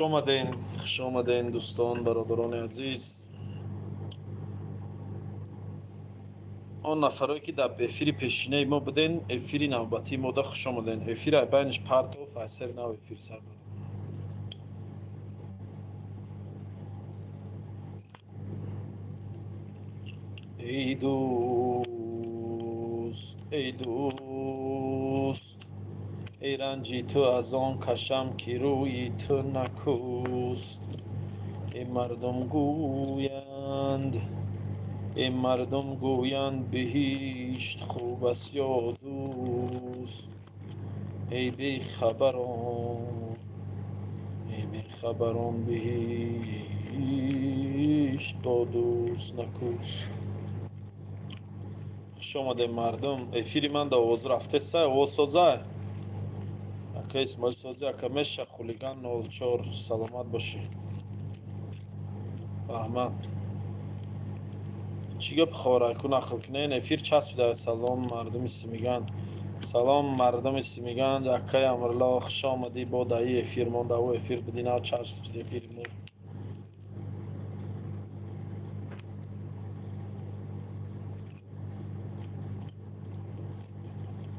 Омаден, хуш омаден, дӯстон, бародарони азиз. Он нафарое, ки дар эфири пешинаи мо буден, эфири навбатии мода хуш омаден. Эфир айбайниш партов айсер нав эфир сар дорад. Эй дӯст, эй дӯст, эй, ранҷи ту аз он кашам, ки рӯи ту накӯст. Эй мардум гӯянд, эй мардум гӯянд, биҳишт хуб аст ё дӯст? Эй бехабарон, эй бехабарон, биҳишт бо дӯст накӯст. Хуш омадем, мардум. Эфири ман да овоз рафтеса? Овоз соза, ака Исмоил? Сози, ака меша хулиган 04, саломат бошӣ, раҳмат. Чӣ гап, хораку нақл кунен? Эфир часпида. Салом, мардуми Симиган, салом, мардуми Симиган. Акаи Амрулло, хуш омадӣ. Бо даи эфир монда, о эфир бидина, часпид эфири мо.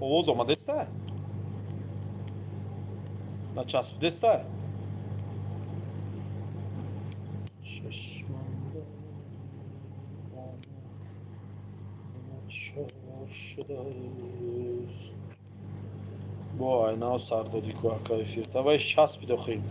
Овоз омадеста, начаспидеста? Чашмам чор шуда, бо айнао сар додӣ ку, ака. Эфир давай часпид охи.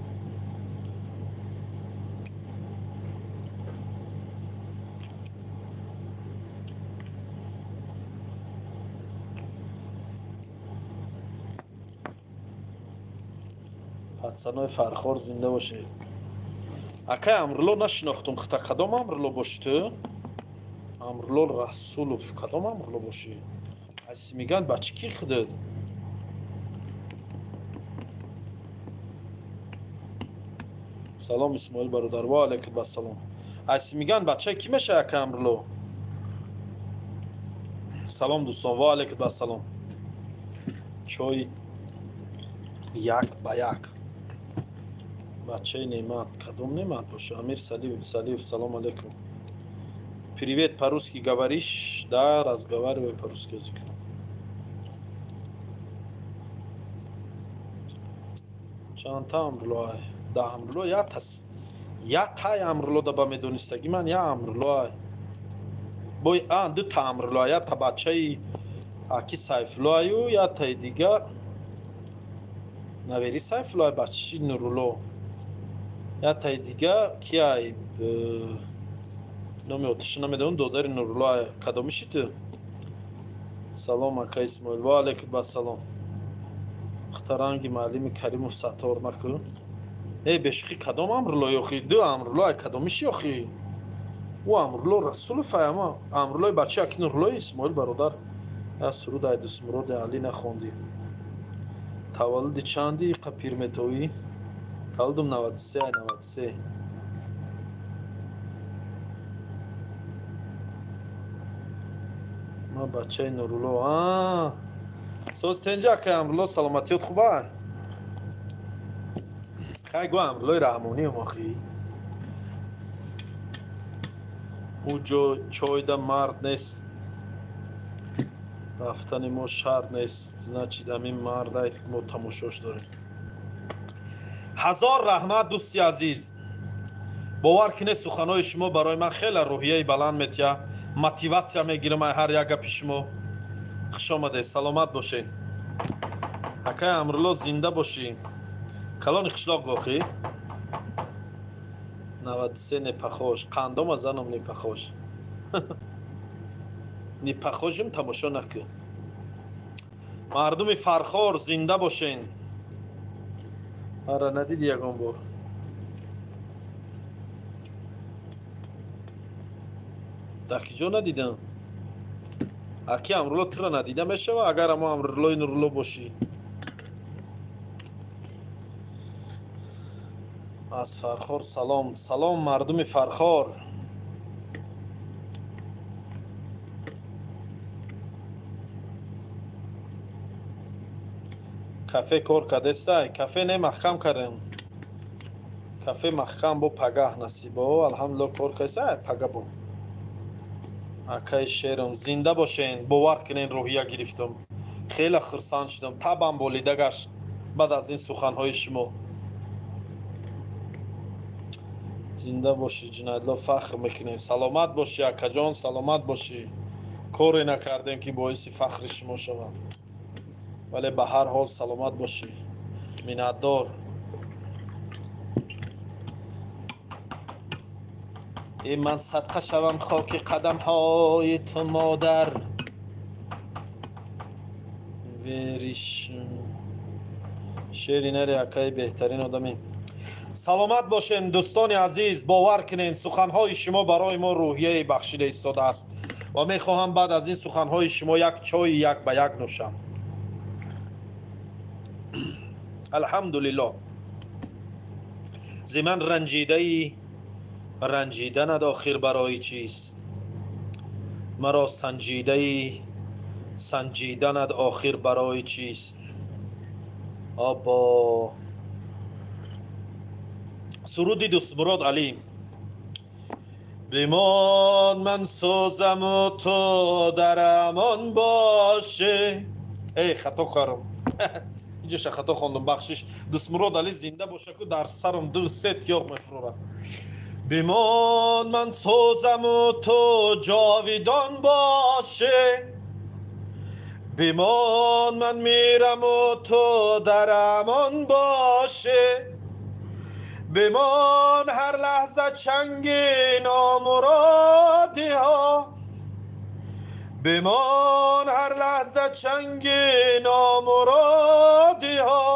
Пацанои Фархор, зинда бошед. Акай Амрулло, нашинохтум хита. Кадом Амрулло бошӣ ту? Амрулло Расулов, кадом Амрулло бошӣ? Аси мегӯянд, бачи ки худат? Салом, Исмоил бародар, ва алайкум ассалом. Аси мегӯянд, бачаи кӣ мешавад, акай Амрулло? Салом, дӯстон, ва алайкум ассалом. Чой як ба як. Бачаи Неъмат, кадом Неъмат боша? Амир Салиев, Салиев, салом алейкум. Привет, по-русски говоришь? Да, разговариваю по-русски язык. Чандта Амрулло? Да, Амрулло ятас, ятай Амрулло да ба медонистагӣ ман я Амрулло бой, а дута Амрулло, ята бачаи аки Сайфуллоаю, ятаи дига навери Сайфулло, бачаи Нурулло, ятаи дига кияй, номи оташа намедонам, додари Нурулло. Кадомиши ту? Салом, ака Исмоил, ва алайкум ассалом. Хтаранги маълими Каримов Саттор накун. Э, бешухӣ, кадом Амрулло ёхи? Ду Амрулло, ай кадомиши ёхи? Ӯ Амрулло Расулов ай, ама Амруллои бачаи аки Нуруллои. Исмоил бародар, я суруд ай Дӯстмуроди Алӣ нахондӣ. Таваллуди чанди, иқа пир метовӣ? Таваллудум 93, ай 93. Ма бачаи Нурулло. А соз тенҷа, акай Амрулло, саломатиёт хуба? Хай, гу Амруллои Раҳмониам охи. Ӯ ҷо чойда мард нест, рафтани мо шарт нест. Значит, ҳамин мардай мо тамошош дорем. Ҳазор раҳмат, дӯсти азиз. Бовар кинед, суханҳои шумо барои ман хеле рӯҳияи баланд метиҳад, мотиватсия мегирам ай ҳар як гапи шумо. Хуш омадед, саломат бошед. Акай Амрулло, зинда бошӣ. Калони қишлоқ гохӣ, 93 не похож. Қандома занам не похож, не похожим. Тамошо накун. Мардуми Фархор, зинда бошен. Ара надиди ягон бор? Дар ки ҷо надидам? Аки Амрулло, тура надида мешава, агар амо Амруллои Нурулло бошӣ. Аз Фархор салом, салом, мардуми Фархор. Кафе кор кардестай? Кафе не, маҳкам кардем. Кафе маҳкам бо пагаҳ насибо. Алҳамдулилло, кор кайса пага бо. Акаи шерум, зинда бошен. Бовар кунен, рӯҳия гирифтам, хеле хурсанд шудам, табам болида гашт баъд аз ин суханҳои шумо. Зинда бошӣ, Ҷунайдло, фахр мекунем. Саломат бошӣ, акаҷон, саломат бошӣ. Коре накардем, ки боиси фахри шумо шавам, вале ба ҳар ҳол саломат бошӣ, миннатдор. Э, ман садқа шавам хоки қадамҳои ту, модар. Вериш шери нари, акаи беҳтарин одамӣ. Саломат бошем, дӯстони азиз. Бовар кунед, суханҳои шумо барои мо рӯҳияе бахшида истодааст ва мехоҳам баъд аз ин суханҳои шумо як чойи як ба як нӯшам. Алҳамдулиллоҳ. Зи ман ранҷидаӣ, ранҷиданат охир барои чист? Маро санҷидаӣ, санҷиданат охир барои чист? Обо, суруди Дӯстмурод Алӣ. Бимон, ман сӯзаму ту дар амон бошӣ. Эй, хато кардам, инҷоша хато хондум, бахшиш. Дӯстмурод Алӣ зинда бошаку, дар сарам ду се тиёқ мефурорад. Бимон, ман сӯзаму ту ҷовидон бошӣ. Бимон, ман мираму ту дар амон бошӣ. Бимон, ҳар лаҳза чанги номуродиҳо, бимон, ҳар лаҳза чанги номуродиҳо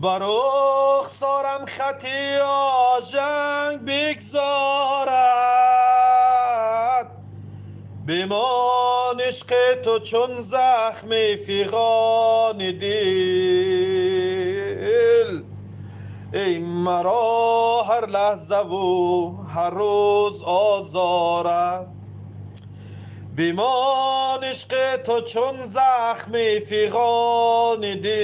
бар рухсорам хати ожанг бигзорад. Бимон, ишқи ту чун захми фиғони дил, эй, маро ҳар лаҳзаву ҳар рӯз озорад. Бимон, ишқи ту чун захми фиғони дил,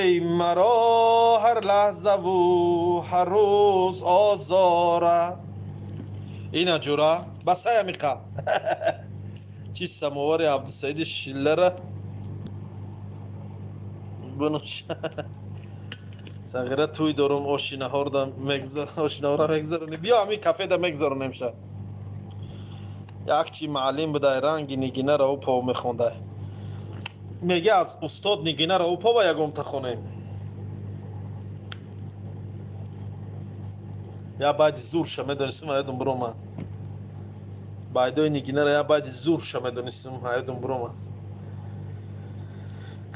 эй, маро ҳар лаҳзаву ҳар рӯз озорад. Ина ҷура басая миқа чи самовари Абдусаиди шиллара бинӯш. Сағира, тӯй дорум, оши наҳора мегзаронем. Биё, ҳамин кафеда мегзаронем ша. Як чи маълим будай, ранги Нигина Раупова мехондай. Мега, аз устод Нигина Раупова ягонта хонем. Я байди зурша медонистим, аёдум биромад. Байдои Нигинара я байди зурша медонистим, аёдум биромад.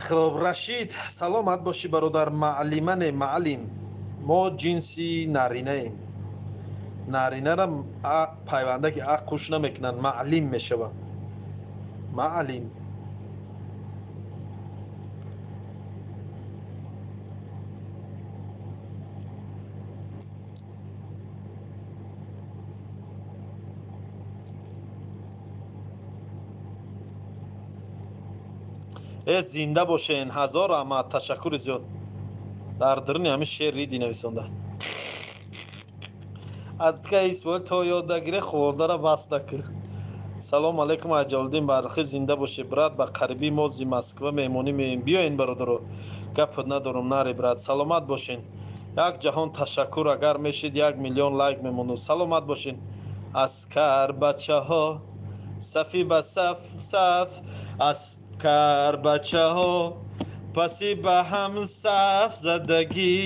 Хоб, Рашид, саломат бошӣ, бародар. Маълима не, маълим. Мо ҷинси наринаем. Наринара пайвандаки а қуш намекунанд, маълим мешавад, маълим. Э, зинда бошен, ҳазор раҳмат, ташаккури зиёд. Дар даруни ҳамин шеър риди нависонда. Адка Исмоил, то ёд нагире, хӯрдара бас накун. Салом алейкум, Аҷалуддин Бархӣ, зинда бошед, брат. Ба қарибӣ мо зи Москва меҳмонӣ меоем. Биёен, бародаро, гапат надорум. Наре, брат, саломат бошен. Як ҷаҳон ташаккур. Агар мешид, 1 миллион лайк мемонду. Саломат бошен. Аскар бачаҳо сафи ба саф, саф, аскар бачаҳо паси ба ҳам саф задагӣ.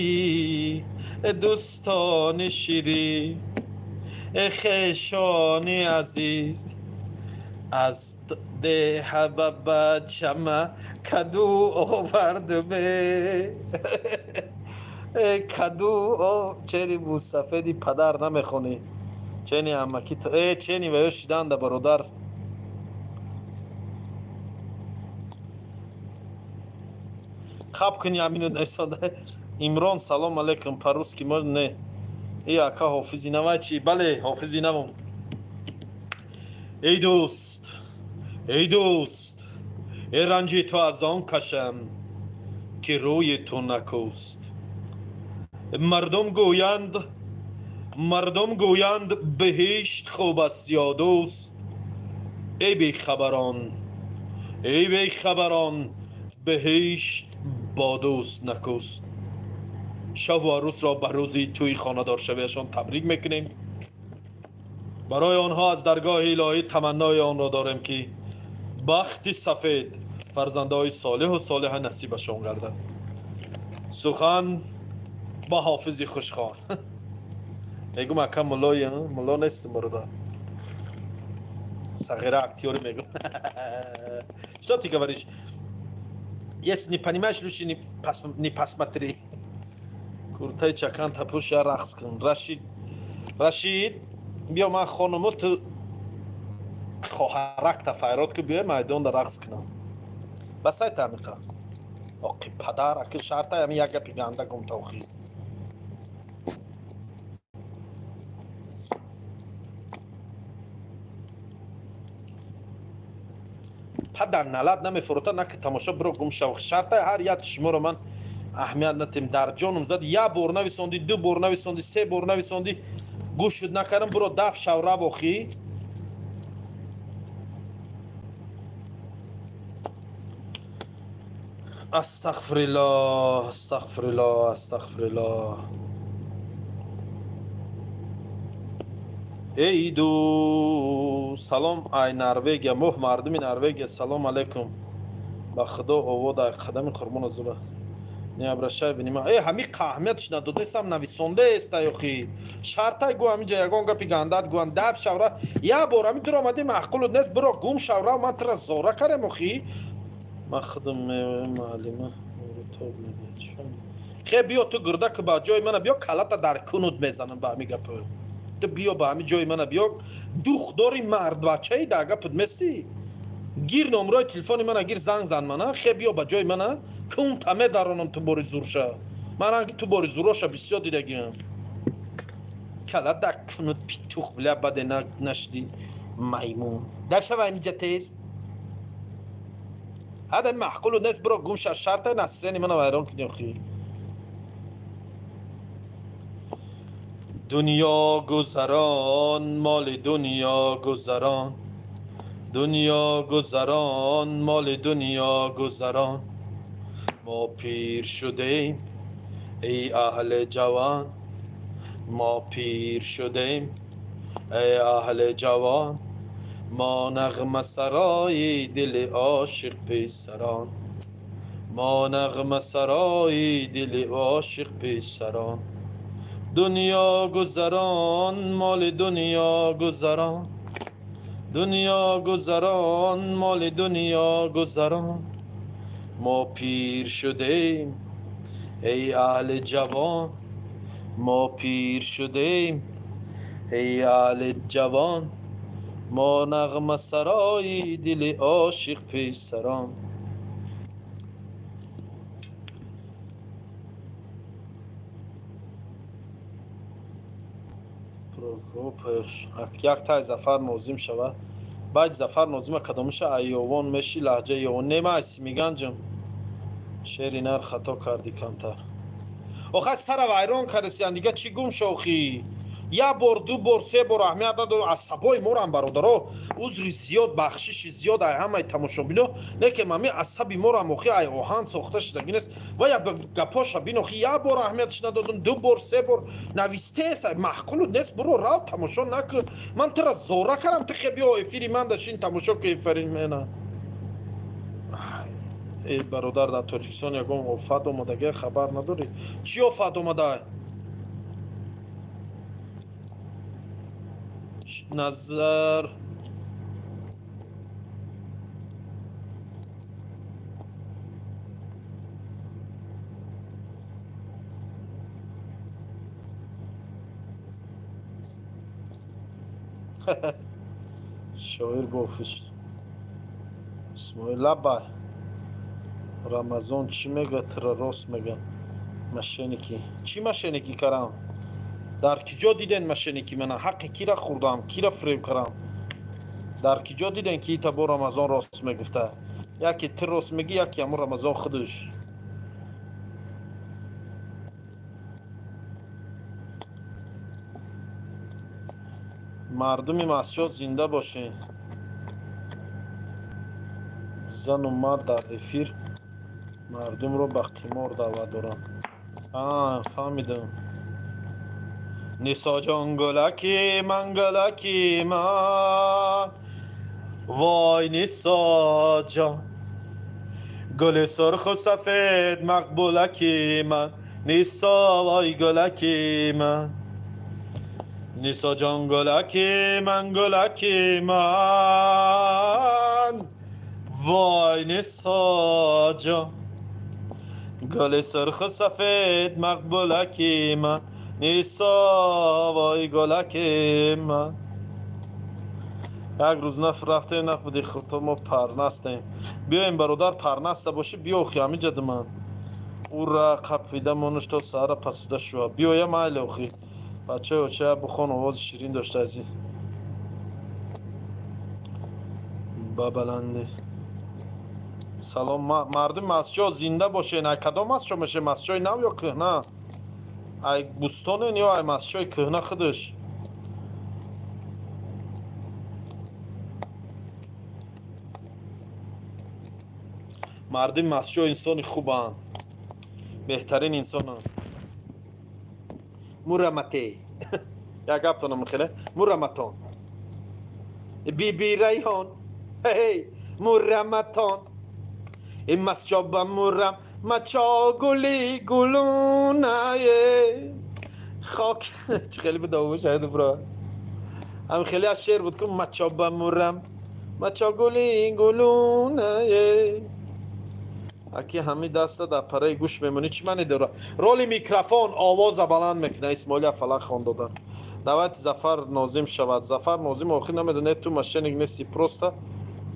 Дӯстони ширӣ, хешони азиз, аз деҳа ба бачама каду овардме, каду. Чени мусафеди падар намехонӣ, чени амаки, э, чени ва ё шиданда, бародар. Хаб куни, амину нависонда. Имрон, салом алейкум. По-русски можно? Не. И ака, ҳофизи навай чи? Бале, ҳофизи навом. Эй дӯст, эй дӯст, э, ранҷи ту аз он кашам. Ки рӯи ту накӯст. Мардум гӯянд, биҳишт хуб аст ё дӯст? Эй бехабарон, эй бехабарон, биҳишт бо дӯст накӯст. Шоҳу арӯсро ба рӯзи тӯи хонадоршавиашон табрик мекунем. Барои онҳо аз даргоҳи илоҳӣ таманнои онро дорем, ки бахти сафед, фарзандҳои солиҳу солиҳа насибашон гардад. Сухан ба ҳофизи хушхон. Мегум, ака, муллои мулло нестим, бародар. Сағира актёри мегум. Что ты говоришь? Если не понимаешь, лучше не посмотри. Куртаи чакан тапӯш, я рақс кун. Рашид, Рашид, биё, ман хонуму ту хоҳаракта файрод ки биёй майдонда рақс кунам. Басай тамиқа. Оқи падар, аки шарта ами як гапи ганда гумта охи. Падар налат намефурота, на ки тамошо, биро гум шав. Шарта ҳар як шуморо ман аҳамият натем. Дар ҷонум зад, як бор нависондӣ, ду бор нависондӣ, се бор нависондӣ, гӯш шуд накардам, биро даф шав, рав охӣ. Астағфириллоҳ, астағфириллоҳ, астағфириллоҳ. Эй ду салом, ай Норвегия, моҳ мардуми Норвегия, салом алейкум. Ба худо овод ай қадами қурбон зура. Не обращай внимание. Э, ҳами аҳамиятш надодаистам, нависондаест охи. Шартай гу, ҳаминҷа ягон гапи гандат гуан, даф шавра. Я бор ҳами дур омадӣ, маъқулут нест, биро гум шавра, ман тура зора карем охи. Ман худам муаллима тоб медиҳад. Хе, биё ту гирда ки ба ҷои мана биё, калата дар кунут мезанам ба ҳами гапо. Ту биё ба ҳами ҷои мана биё, дух дори, мардбачаи дар гапут местӣ? Гир номрои телефони мана, гир, занг зан мана, хе, биё ба ҷои мана, кунта медаронам ту бори зурша. Ман ранги ту бори зуроша бисёр дидагиам. Кала дар кунут, петух, бля, баде нашди, маймун. Даф шава инҷа тез. Ҳада маъқулу нест, биро гум ша, шарта насрени мана вайрон кунӣ охи. Дунё гузарон, моли дунё гузарон, дунё гузарон, моли дунё гузарон. Мо пир шудем, эй аҳли ҷавон, мо пир шудем, эй аҳли ҷавон, мо нағмасарои дили ошиқ писарон, мо нағмасарои дили ошиқ писарон. Дунё гузарон, моли дунё гузарон, дунё гузарон, моли дунё гузарон. Мо пир шудем, эй аҳли ҷавон, мо пир шудем, эй аҳли ҷавон, мо нағмасарои дили ошиқ писарон. Прокопеш як тай Зафар Нозим шавад. Баъд Зафар Нозима кадомиша? Айёвон меши, лаҳҷаи ёвон нема, ай Симиганҷам. Шери нар хато кардӣ камтар. Охай, сара вайрон кардасиян, дига чӣ гум шохӣ? Як бор, ду бор, се бор аҳамият надор. Асабои морам, бародаро, узри зиёд, бахшиши зиёд ай ҳамаи тамошобино, лекин мами асаби морам охи ай оҳан сохта шудагӣ нест. Ва я гапоша бин охи, як бор аҳамиятш надодум, ду бор, се бор навистес, маъқулут нест, буро рав, тамошо накун. Ман тура зора кардам, ту хе биё эфири ман дашин, тамошо ку эфири мена. Эй бародар, дар Тоҷикистон ягон офат омадагия, хабар надорӣ? Чӣ офат омада? Назар шоир бофиш Исмоил, лаббай. Рамазон чӣ мега? Тира рост мега. Мошенники чӣ? Мошенники карам? Дар ки ҷо диден мошенники мана? Ҳаққи кира хӯрдам, кира фиреб карам? Дар ки ҷо диден, ки ита бо Рамазон рост мегуфта? Яке ту рост мегӣ, яке ҳамун Рамазон худаш. Мардуми Мастчоҳ, зинда бошед. Зану мард дар эфир мардумро ба қимор даъват доранд. А, фаҳмидам. Нисоҷон, гулаки ман, гулаки ман, вой, Нисоҷон, гули сурху сафед, мақбулаки ман, Нисо, вой, гулаки ман, Нисоҷон, гулаки ман, гулаки ман, вой, Нисоҷон, гули сурху сафед, мақбулаки ман, Нисо, вой, гулаки ман. Як рӯз наф рафтем, набуди. Худто мо парнастем. Биёем, бародар, парнаста бошӣ, биё, охи, ҳамиҷа диман ура қапида монуш то саҳара пасуда шува. Биёя, майли, охи, бачаи очая бухон, овози ширин дошта азиз ба баландӣ. Салом, мардуми Мастчоҳ, зинда бошед. Ай кадом Мастчоҳ меше? Мастчои нав ё кӯҳна? Ай Бӯстонен ё ай Мастчои кӯҳна худаш? Мардуми Мастчоҳ инсони хубанд, беҳтарин инсонанд. Мурамате, як гаптонам хеле мураматон, Биби Райҳон, ҳей, мураматон, ин Мастчоҳ ба мурам, мачо гули гулунае хок. Чӣ хеле буд овошаиду бро, ҳам хеле аз шеър буд ку: мачо ба мурам, мачо гули гулунае. Аки ҳами даста дар параи гӯш мемонӣ, чӣ маъне дора? Роли микрофон овоза баланд мекуна. Исмоили Фалак хон додан. Давайте, Зафар Нозим шавад. Зафар Нозим, охир намедонед, ту мошенник нести, просто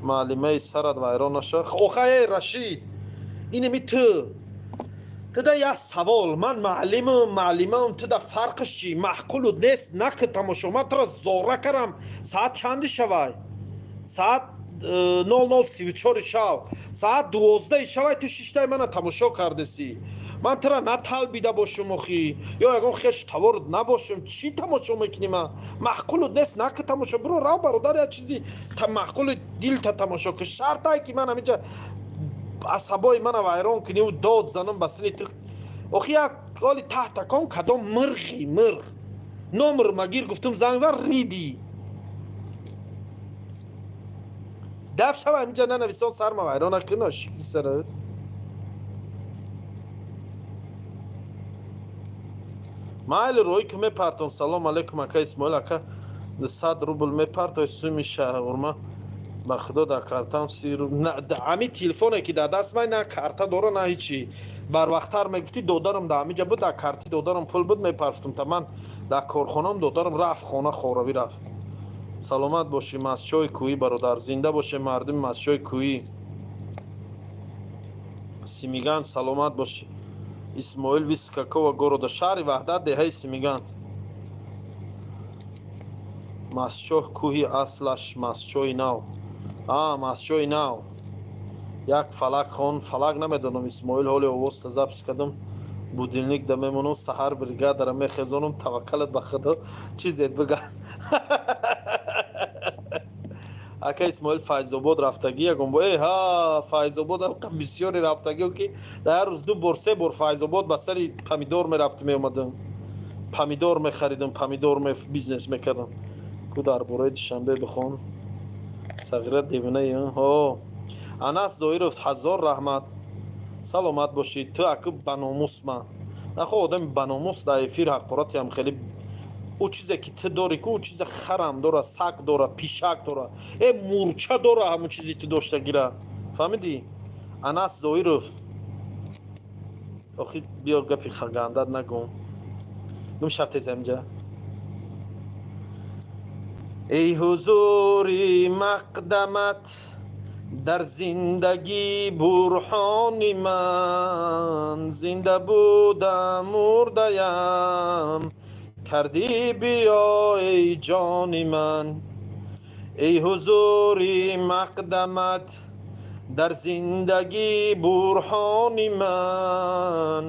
маълимаи сарат вайрон нашавад. Оха, э Рашид, инеми ту да як савол: ман маълимам, маълимам, ту да фарқш чӣ? Маъқулут нест, наки тамошо. Ман туро зора кардам. Саат чанди шавай? Саат 00:34 шав, саат 12 шавай, ту шиштай мана тамошо кардеси. Ман тура на талбида бошум, охи, ё ягон хеш таворут набошум. Чӣ тамошо мекунӣ? Ман маъқулут нест, наки тамошо. Биро, рав, бародар, як чизи маъқули дилта тамошо ки. Шартае ки ман ҳаминҷа асабои мана вайрон куниву дод занам ба сини ту. Охи, як оли таҳтакон кадом мирғи мирғ номр магир, гуфтум, занг зан, риди даф шава. Ҳаминҷа нанависон, сарма вайрон накуна, шикри сара. Майли, рӯй ки мепартон. Салом алейкум, ака Исмоил. Ака, 100 рубл мепартой, суми шаурма. Ба худо, дар картам 30 рубл. Ҳамин телефоне ки дар даст май, на карта дора, на ҳичи. Барвақттар мегуфтӣ, додарам дар ҳаминҷа буд, дар карти додарам пул буд, мепарфтум. Та ман дар корхонаам, додарам рафт хона, хоравӣ рафт. Саломат бошӣ, Мастчои кӯҳӣ, бародар. Зинда боше мардуми Мастчои кӯҳӣ. Симиган, саломат бошӣ. Исмоил, вы с какого города? Шаҳри Ваҳдат, деҳаи Симиган. Мастчоҳ кӯҳи аслаш Мастчои нав. А, Мастчои нав. Як фалак хон. Фалак намедонам, Исмоил, ҳоли овозта запись кардам, будильник да мемонам, саҳар бригадара мехезонам. Таваккалат ба худо, чизет биган. Ака Исмоил, Файзобод рафтагӣ ягон бо? Э ҳа, Файзобод бисёре рафтагио, ки дар ҳар рӯз ду бор, се бор Файзобод ба сари помидор мерафту меомадам, помидор мехаридам, помидор бизнес мекардам ку. Дар бораи Душанбе бихон, сағира девонаи ҳо. Анас Зоиров, ҳазор раҳмат, саломат бошӣ. Ту аку баномус, ман нахо одами баномус дар эфир ҳақоратиам хеле. Ӯ чизе ки ту дорӣ ку, ӯ чизе харам дора, саг дора, пишак дора, э мурча дора, ҳамун чизи ту дошта гира, фаҳмидӣ? Анас Зоиров, охи, биё, гапи гандат нагӯм, гум шав тез амҷа. Эй ҳузури мақдамат дар зиндагӣ бурҳони ман, зинда будам, мурдаям кардӣ, биё, эй ҷони ман. Эй ҳузури мақдамат дар зиндагӣ бурҳони ман.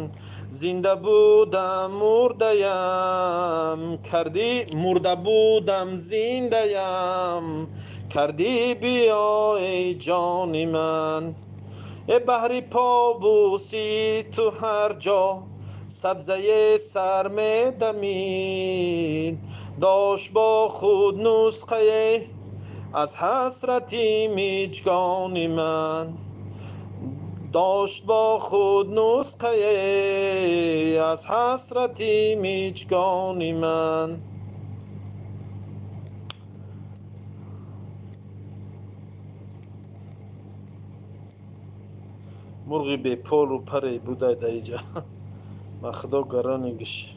Зинда будам, мурдаям, кардӣ, мурда будам, зиндаям кардӣ, биё, эй ҷони ман. Э, баҳри побӯси ту ҳар ҷо сабзае сар медамид, дошт бо худ нусхае аз ҳасрати миҷгони ман, дошт бо худ нусхае аз ҳасрати миҷгони ман. Мурғи беполу паре будай даиҷа, ба худо гаронигиш.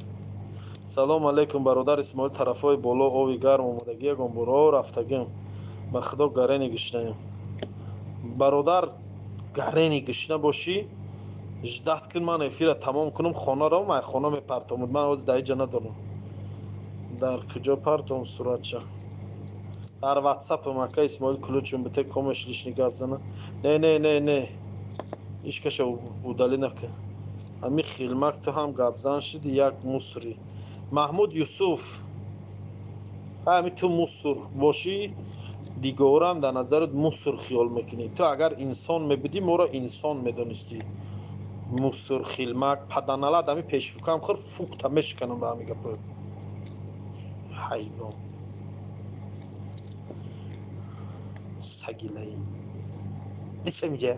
Салом алейкум, бародар Исмоил. Тарафҳои боло ови гарм омадагӣ, ягон боро рафтагим, ба худо гарени гишнаем. Бародар, гарени гишна бошӣ, ждать кун, ман эфира тамом кунам, хонаро май хона мепартомуд. Ман ҳозир даиҷа надорам. Дар куҷо партом суратша? Дар ватсапам. Ака Исмоил, ключум бите, комеш лишний гап зана. Не, не, не, не, ҳеҷ удалить накун. Ҳами хилмак, ту ҳам гапзан шиди, як мусори. Маҳмуд Юсуф, ҳами ту мусор бошӣ, дигорам дар назарат мусор хиёл мекунӣ. Ту агар инсон мебудӣ, моро инсон медонистӣ. Мусор, хилмак, паданалат, ҳами пешфукам хӯр, фукта мешиканам ба ҳами гапо. Ҳайвон, сагилаи дичамиҷа.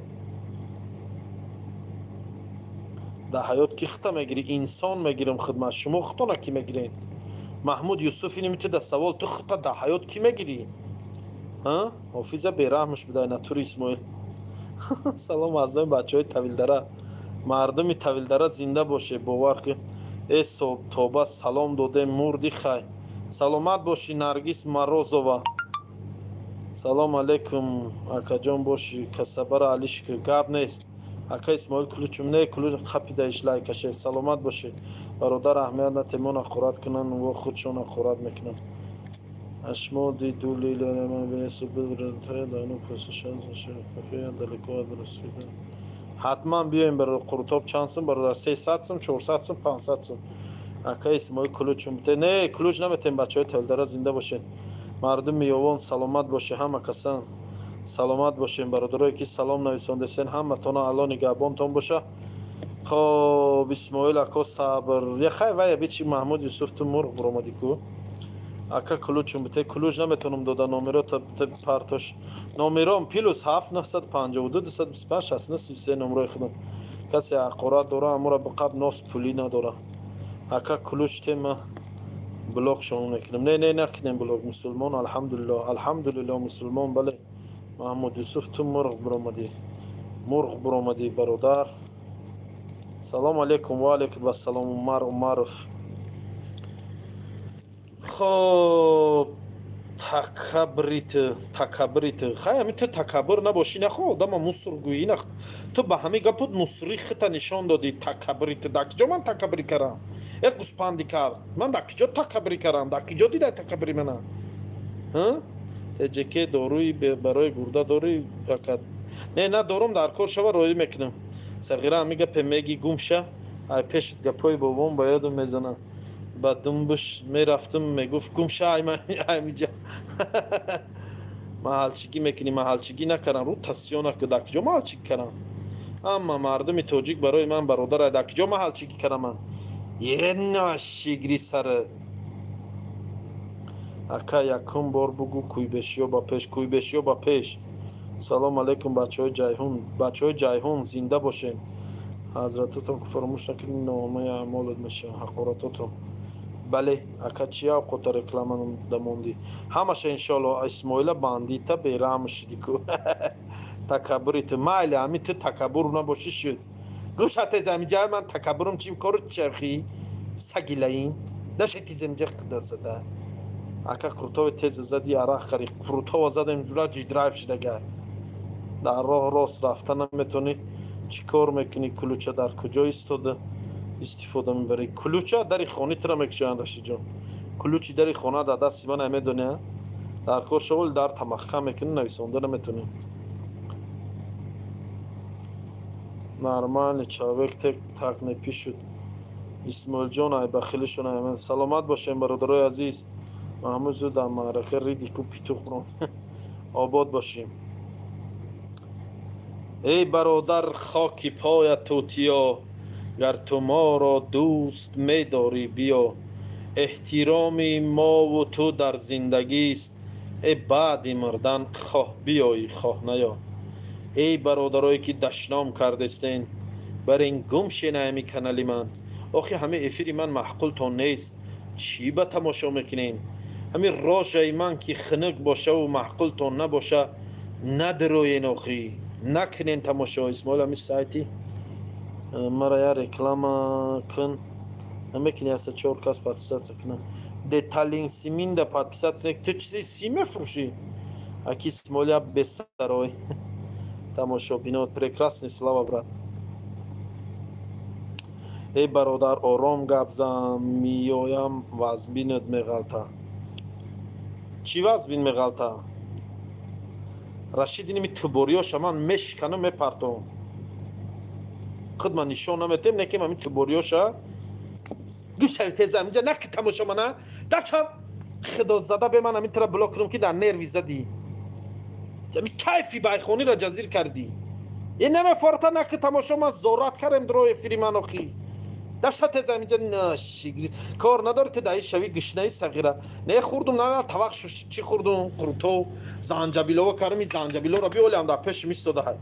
Дар ҳаёт ки хита мегирӣ? Инсон мегирам хидмат, шумо хитона ки мегирен? Маҳмуд Юсуф, ини миту да савол: ту хита дар ҳаёт кӣ мегирӣ? Ҳофиза бераҳмш будай натури. Исмоил, салом аз номи бачаҳои Тавилдара. Мардуми Тавилдара зинда боше, бовар ки. Э, тоба, салом додем, мурди. Хай, саломат бошӣ. Наргиз Марозова, салом алейкум, акаҷон, бошӣ. Касабара алишка, гап нест. Ака Исмоил, ключум не, ключ қапидаиш, лайкаше. Саломат бошӣ, бародар. Аҳамият натемон, ҳақорат кунанд, во худшон ҳақорат мекунанд. Ашмо диду далеко от. Ҳатман биёем. Бародар, қурутоб чанд сум, бародар? 300 сум, 400 сум, 500 сум. Ака Исмоил, ключум бите. Не, ключ наметем. Бачаҳои Тавилдара зинда бошед, мардуми Ёвон саломат боше, ҳама касан саломат бошем. Бародарое ки салом нависондесен, ҳаматона Алло нигаҳбонтон боша. Хоб, Исмоил ако, сабр яхай вая бичи. Маҳмуд Юсуф, ту мурғ буромадӣ ку. Ака, ключум бите. Ключ наметонам дода, номеро партош. Номером +7 952 225 69 33, номрои худам. Касе ҳақорат дора, амура биқаб, нос пулӣ надора. Ака, ключ тема, блок шон мекунем. Не, не, накунем блок. Мусулмон, алҳамдулилло, алҳамдулилло, мусулмон, бале. Маҳмуд Юсуф, ту мурғ буромадӣ, мурғ буромадӣ, бародар. Салому алейкум. Ва алейкум ассалом, Умар Умаров. Хоб, такабрит, такабрит, хай, ҳами ту такаббур набошӣ, нахо одама мусор гӯӣ, нах. Ту ба ҳами гапут мусрӣ хита нишон додӣ. Такабрит, дар киҷо ман такаббурӣ кардам? Э, гӯспанди кард, ман дар киҷо такаббурӣ кардам? Дар киҷо дидай такаббури мана? Теҷеке, доруи барои гурда дорӣ, ака? Не, надорум, дар кор шава, роӣ мекунам. Сағира, ҳами гапе меги, гум ша ай пешит. Гапҳои бобом ба ёдам мезанам, ба думбуш мерафтам, мегуфт: «Гум ша аймиҷа, маҳалчигӣ мекунӣ». Маҳалчигӣ накардам, рӯ тасиё накард. Дар киҷо маҳалчигӣ кардам? Амма мардуми тоҷик барои ман бародар, дар киҷо маҳалчигӣ кардам ман? Ена шигри сарат. Ака, якум бор бугӯ: куйбешиё ба пеш, куйбешиё ба пеш. Салому алейкум, бачаҳои Ҷайҳун. Бачаҳои Ҷайҳун зинда бошем. Ҳазратотон, фаромӯш накунед, номаи аъмолат мешавад ҳақоратотон. Бале, ака, чи авқота реклама дамондӣ? Ҳамаша, иншоалло. Исмоила, бандита, бераҳм шудӣ ку. Такаббури ту майли, ҳами ту такаббур набошӣ, шуд. Гӯша, тез ҳамиҷа, ман такаббурум чи кору чархӣ, сагилаин даша, тез ҳамиҷа қидасада. Ака, Қуртови тез зади, арақ хари. Қуртова задем, раҷи драйв шидага. Дар роҳ рост рафта наметонӣ, чӣ кор мекунӣ? Ключа дар куҷо истода истифода мебарӣ? Ключа дари хони тура мекушоянд, Рашидҷон. Ключи дари хона дар дасти ман, намедонӣ? Дар кор шавол, дар тамахкам мекунӣ, нависонда наметонӣ. Нормальный человек так не пишут. Исмоилҷон, ай бахилишон ай. Саломат бошем, бародарои азиз. Маҳмуд зуд дар маърака риди ку питух брон. Обод бошем. Эй бародар, хоки поят тутиё, гар ту моро дӯст медорӣ, биё. Эҳтироми мову ту дар зиндагист, э баъди мурдан хоҳ биёӣ, хоҳ наё. Эй бародарое ки дашном кардестен, барин гум шена ҳами канали ман. Охи, ҳами эфири ман маъқултон нест, чӣ ба тамошо мекунен? Ҳами рожаи ман ки хунук бошаву маъқултон набоша, надироен, охи, накунен тамошо. Исмоил, ҳами сайти мара я реклама кун. Намекунӣ? Аса чор кас подписаться кунам. Деталин симинда подписаться. Ту чизи сим мефурӯшӣ, аки Исмоил? Я бесарой тамошобинот. Прекрасный слава, брат. Эй бародар, ором гап зан, миёям вазбинат меғалта. Чӣ вазбин меғалта, Рашид? Иними тубориёша ман мешиканам, мепартом. Худ ман нишон наметем, некем ами тубориёша гӯшави теза инҷа наки тамошо мана дачам. Худозада бе ман ами тра блок кунам, ки дар нерви задӣ, ами кайфи байхониро ҷазир кардӣ. Е, намефорта, наки тамошо. Ман зорат кардем дро эфири ман, охи. Даша теза инҷа нашигри кор надори. Ту даи шави гишнаи сағира. Не хурдум, на тавақ чӣ хурдум? Қурто занҷабилова карми. Занҷабилоро биолям, дар пеши мистодаҳай.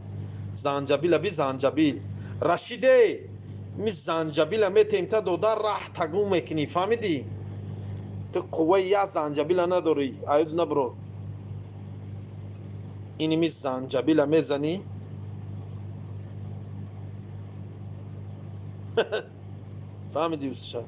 Занҷабила би, занҷабил. Рашиде, ми занҷабила метем, та дода раҳ тагум мекунӣ, фаҳмидӣ? Ту қувваи як занҷабила надорӣ, аюд набро. Иними занҷабила мезанӣ, фаҳмидӣ, усша?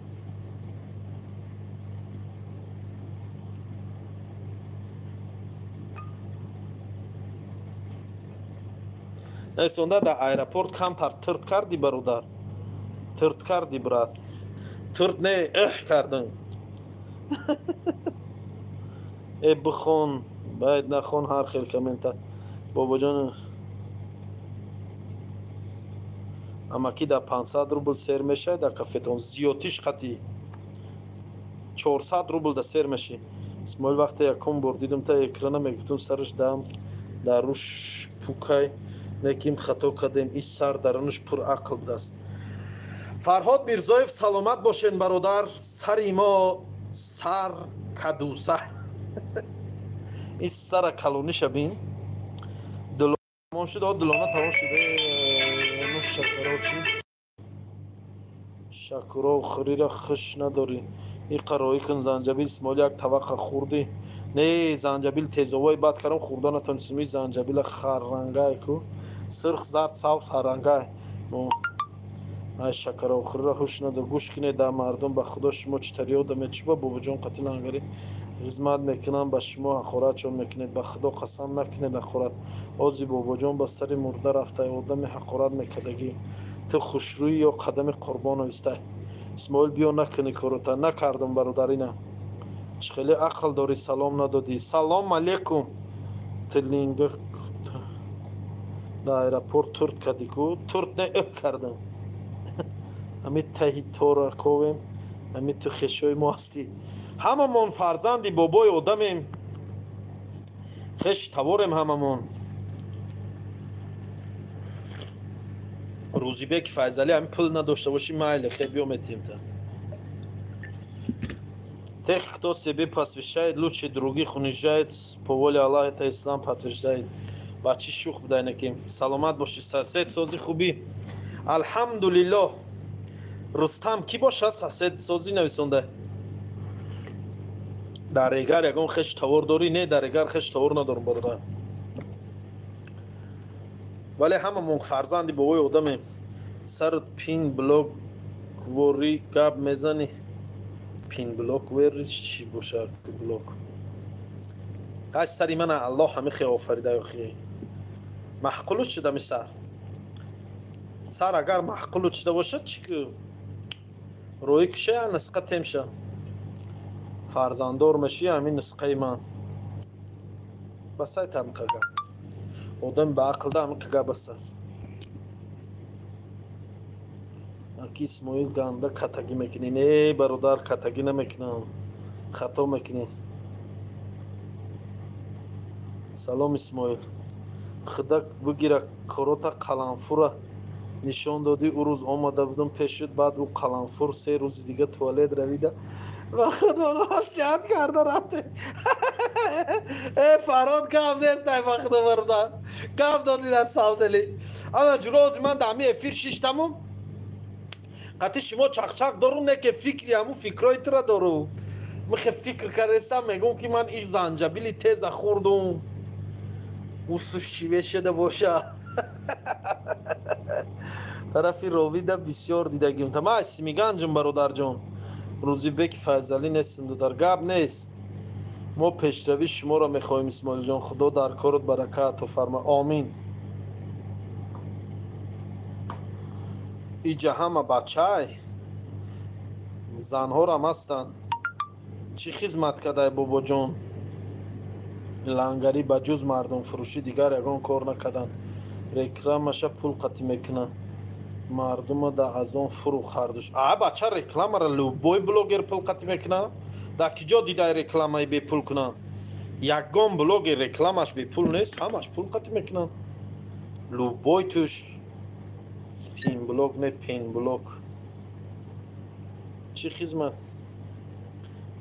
Несонда дар аэропорт камтар тирт кардӣ, бародар, тирт кардӣ, брат. Тирт не, эҳ кардам. Э, бихон, баъд нахон ҳар хел коммента. Бобоҷон, амакӣ, дар 500 рубл сер мешавад дар кафетон? Зиёдтиш қатӣ 400 рубл да сер мешӣ. Исмоил, вақте якум бор дидам та экрана, мегуфтум, сараш дам дар руш пукай, лекин хато кардем, ис сар дарунаш пур ақл будааст. Фарҳод Мирзоев, саломат бошен, бародар. Сари мо сар кадуса, ин сара калониша бин. Тамом шуд, дилона тамом шуд. Ну, шакаро чӣ? Шакуро хӯрира хуш надорӣ, иқа роӣ кун. Занҷабил, Исмоил, як тавақа хӯрдӣ? Не, занҷабил тезовои бад кардам, хӯрда натонистам. И занҷабила харрангай ку, сирх, зард, сабз, харрангай. Ай, шакаровхӯрира ҳуш надор. Гӯш кунед, дар мардум, ба худо, шумо чӣ тари одаме? Чӣ ба бобоҷон қатӣ лангари хизмат мекунам, ба шумо ҳақоратшон мекунед? Ба худо қасам, накунед ҳақорат. Ози бобоҷон ба сари мурда рафта, одами ҳақорат мекардагӣ. Ту хушрӯӣ ё қадами қурбонов истай? Исмоил, биё, накунӣ корота. Накардам, бародарина. Чӣ хеле ақл дорӣ, салом надодӣ. Салом алейкум. Тилинга дар аэропорт турт кардӣ ку? Турт не, ӯ кардам. Ҳами таҳи тора ковем. Ҳами ту хешои мо ҳастӣ, ҳамамон фарзанди бобои одамем, хеш таворем ҳамамон. Рӯзибеки Файзалӣ, ҳами пул надошта бошӣ, майли, хе, биё, метиҳем та. Тех, кто себе посвящает, лучше других унижает, по воле Аллаха, это ислам подтверждает. Бачи шух будай. Саломат бошӣ, сасед сози, хубӣ? Алҳамдулиллоҳ. Рустам кӣ боша? Сасед созӣ нависонда. Дар Регар ягон хеш тавор дорӣ? Не, дар Регар хеш тавор надорам, бародар, вале ҳамамон фарзанди бобои одамем. Сарат пин блок вори гап мезанӣ. Пин блок вери чӣ боша? Блок қаш сари мана Аллоҳ ҳами хе офарида. Охи, маҳқулу шудами сар. Сар агар маҳқулу шуда бошад, чӣ ку рӯи киша, я нисқа темша, фарзанддор мешӣ. Ҳамин нисқаи ман басай тамиқа гап. Одам ба ақлда ҳамиқа гап баса. Ки Исмоил ганда катагӣ мекунӣ. Не, бародар, катагӣ намекунам, хато мекунӣ. Салом, Исмоил. Худак бигира, корота қаламфура нишон додӣ. Ӯ рӯз омада будум пешуд, баъд ӯ қаламфур 3 рӯзи дига туалет равида ва худ боно маслиҳат карда рафте. Э, Фарод, гап нест, ай ба худо, бародар, гап додӣ на савдели. Ана ҷурози ман дар ҳами эфир шиштаму қати шумо чақчақ дорум, не ки фикри ҳамун фикрҳои тура дорум. Михе фикр кардесам, мегӯм, ки ман и занҷабили теза хӯрдум, усуш чӣ мешуда боша. Тарафи Ровида бисёр дидагим. Та ман Симиганҷм, бародарҷон, Рӯзибеки Файзалӣ нестем. Дудар, гап нест, мо пешравии шуморо мехоҳем. Исмоилҷон, Худо дар корот барака ато фарма, омин. Иҷа ҳама бачай, занҳорам ҳастанд. Чӣ хизмат кардай, бобоҷон? Лангарӣ ба ҷуз мардумфурӯшӣ дигар ягон кор накарданд. Рекламаша пул қатӣ мекунанд, мардума да аз он фурӯх ҳардуш. А, бача, рекламара любой блогер пул қатӣ мекунад. Дар ки ҷо дидай рекламаи бепул кунанд? Ягон блогер рекламаш бепул нест, ҳамаш пул қатӣ мекунанд, любой туш. Пинблок не, пенблок. Чӣ хизмат,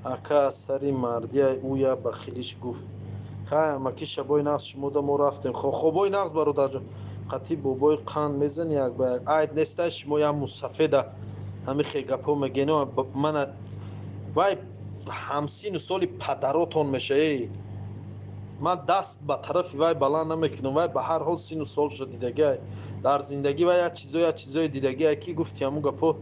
ака? Аз сари мардия ӯя ба хилиш гуфт. Хай, амаки, шабои нағз шумода, мо рафтем. Хобои нағз, бародарҷон. Қатӣ бобои қанд мезани як ба як, айб нестай? Шумо як мусафеда ҳами хе гапҳо мегено. Мана вай ҳамсину соли падаротон меша. Эй, ман даст ба тарафи вай баланд намекунам. Вай ба ҳар ҳол сину солша дидагиай дар зиндагӣ, вай як чизо, як чизое дидагиай, ки гуфти ҳамун гапҳо.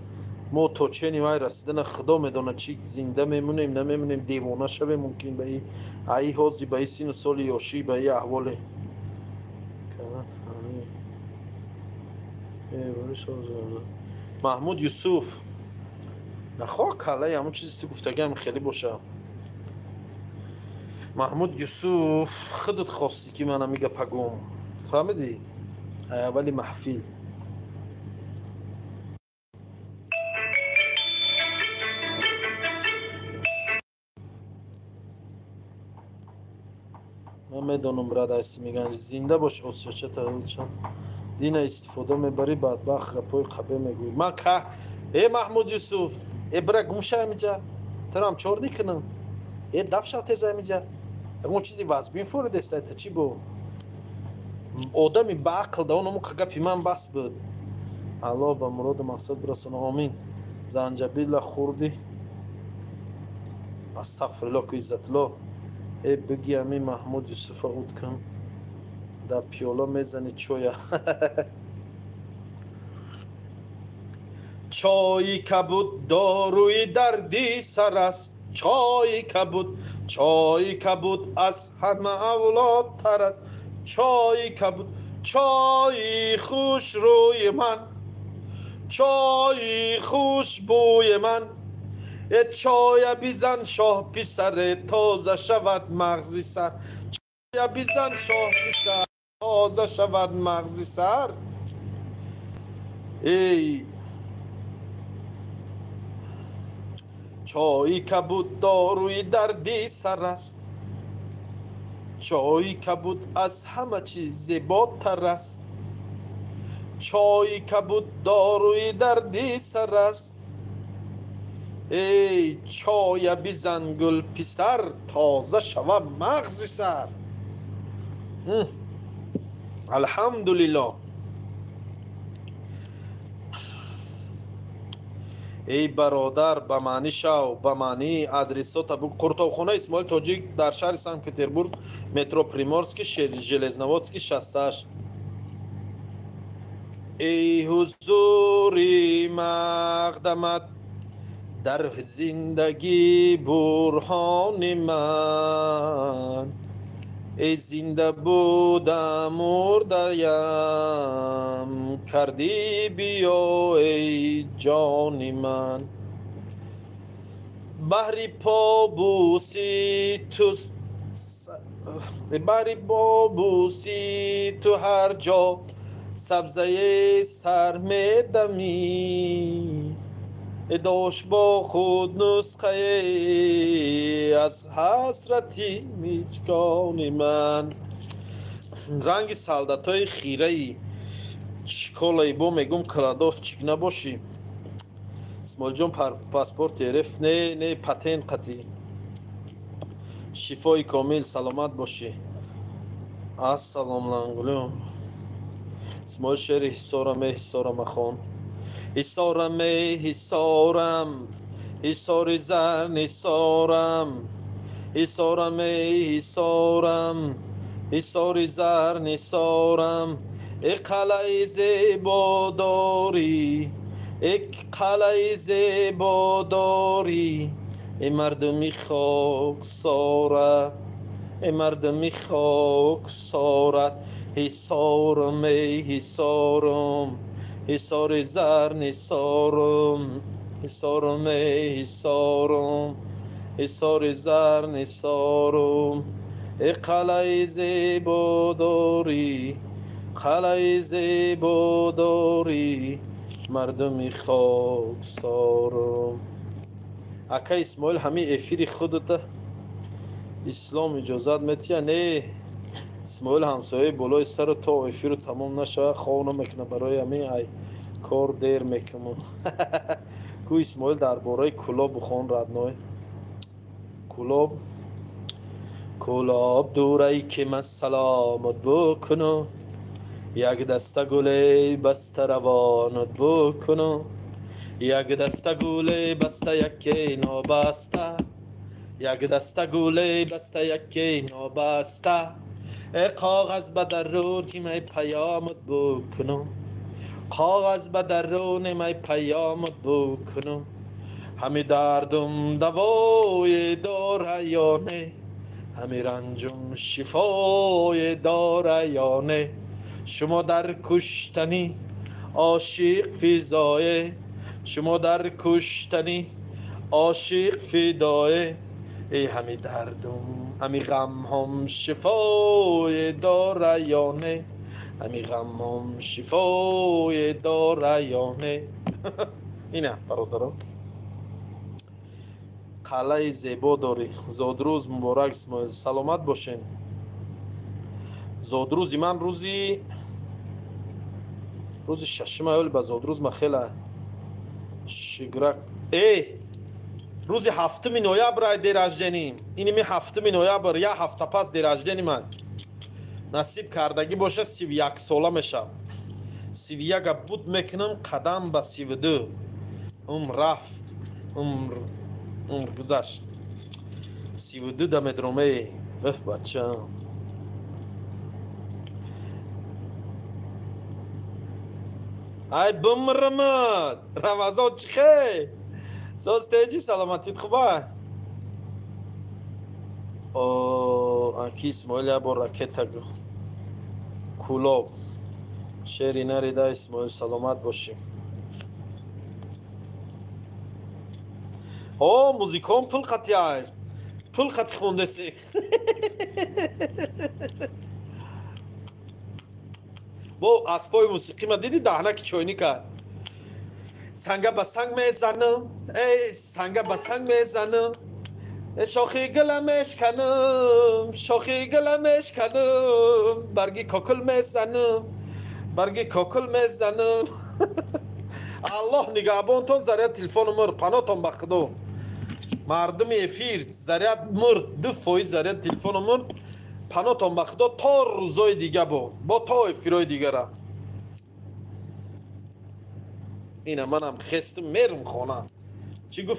Мо то чени вай расидана худо медонад, чӣ зинда мемонем, намемонем, девона шавем мумкин ба и аи ҳози, ба и сину соли ёшӣ, ба и аҳволе. Маҳмуд Юсуф, нахоҳ каллаи ҳамун чизи ту гуфтагиам хеле боша. Маҳмуд Юсуф, худат хостӣ, ки ман ҳами гапа гум, фаҳмидӣ? Аввали маҳфил. Ман медонам, брат, айси меган. Зинда бош, осиёча таҳилчон. Дина истифода мебарӣ, бадбахт, гапҳои қабе мегӯӣ. Ман ка, э, Маҳмуд Юсуф, э, бира, гум ша амиҷа, турам чор никунам. Э, даф шав теза амиҷа. Ягон чизи вазбин форидеста, та чӣ бо одами ба ақл да он омуқа гапи ман бас буд. Аллоҳ ба муроду мақсад бирасона, омин. Занҷабила хурди, астағфируллоҳ ку, иззатулло. Э, биги ами Маҳмуд Юсуфа уд кун, дар пиёла мезани чоя. Чои кабуд доруи дарди сар аст. Чои кабуд, чои кабуд аз ҳама авлодтар аст. Чои кабуд, чои хушрӯи ман, чои хушбӯи ман. Э, чоя бизан, шоҳ писаре, тоза шавад мағзи сар. Чоя бизан, шоҳ писар, тоза шавад мағзи сар. Эй, чои кабуд доруи дарди сар аст. Чои кабуд аз ҳама чиз зеботар аст. Чои кабуд доруи дарди сар аст. Эй, чоя бизан, гулписар, тоза шава мағзи сар. Алҳамдулиллоҳ. Эй бародар, ба маънӣ шав, ба маънии адресота бу. Қуртобхона Исмоил Тоҷик дар шаҳри Санкт Петербург, метро Приморский, Железноводский, 68. Эй ҳузури мақдамат дар зиндагӣ бурҳони ман, эй зинда будам, мурдаям кардӣ, биё, эй ҷони ман. Баҳри побӯси ту, баҳри побӯси ту ҳар ҷо Сабзаи сар медамӣ, дошт бо худ нусхае аз ҳасрати миҷгони ман. Ранги солдатои хираи школаи бо мегум, кладовщик набошӣ. Исмоилҷон, паспорти РФ? Не, не, патент қатӣ. Шифои комил, саломат бошӣ. Ассалом, лангулюм. Исмоил, шеъри «Ҳисорам, э ҳисорам» махон. Ҳисорам, э ҳисорам, ҳисори зар нисорам. Ҳисорам, э ҳисорам, ҳисори зар нисорам. Э қалъаи зебо дорӣ, э қалъаи зебо дорӣ, э мардуми хоксора, э мардуми хоксорат. Ҳисорам, эй ҳисорам, ҳисори зар нисорам. Ҳисорам, эй ҳисорам, ҳисори зар нисорам. Э қалъаи зебо дорӣ, қалъаи зебо дорӣ, мардуми хоксорам. Ака Исмоил, ҳамин эфири худата Ислом иҷозат метиҳа? Не, Исмоил, ҳамсояи болои сару то эфиру тамом нашавад, хов намекунад. Барои ҳамин ай кор дер мекунам. Ку, Исмоил, дар бораи Кӯлоб бухон, родной. Кӯлоб, Кӯлоб дурай, ки ман саломат букунам, як даста гуле баста равонат букунам. Як даста гуле баста, яке нобаста, як даста гуле баста, яке нобаста. Э коғаз ба даруни май паёмат букунам, коғаз ба даруни май паёмат букунам. Ҳами дардум давое дора ё не, ҳами ранҷум шифое дора ё не? Шумо дар куштани ошиқ физое, шумо дар куштани ошиқ фидое. Эй ҳами дардум, ҳами ғамҳом шифое дора ё не, ҳами ғамҳом шифое дора ё не? Ина, бародарон, қалъаи зебо дорӣ. Зодрӯз муборак, Исмоил, саломат бошен. Зодрӯзи ман рӯзи 6 июл. Ба зодрӯз ма хела шиграк. Э, рӯзи 7 ноябр ай день рождения м. Иними 7 ноябр, як ҳафта пас день рождения ман. Насиб кардагӣ боша, 31 сола мешавам. 31-а буд мекунам, қадам ба 32. Умр рафт, умр гузашт. 32 да медроме. Эҳ, бачам. Ай бимримад. Рамазон, чӣ хел? Соз, теҷи, саломатит хуба? Аки Исмоил, як бор ракета гӯ. Кӯлоб. Шери нарида, Исмоил, саломат бошӣ. О, музикон пул қатиай. Пул қати хондесе. Бо асбоби мусиқӣ ма диди, даҳнаки чойника. Санга ба санг мезанам, эй, санга ба санг мезанам. Шохи гула мешканам, шохи гула мешканам, барги кокул мезанам, барги кокул мезанам. Аллоҳ нигаҳбонтон, заряд телефону мурд, панотон ба Худо. Мардуми эфир, заряд мурд, 2% заряд телефону мурд. Панотон ба Худо, то рӯзои дига, бо то эфирҳои дигара. Ина манам хестим, мерум хона.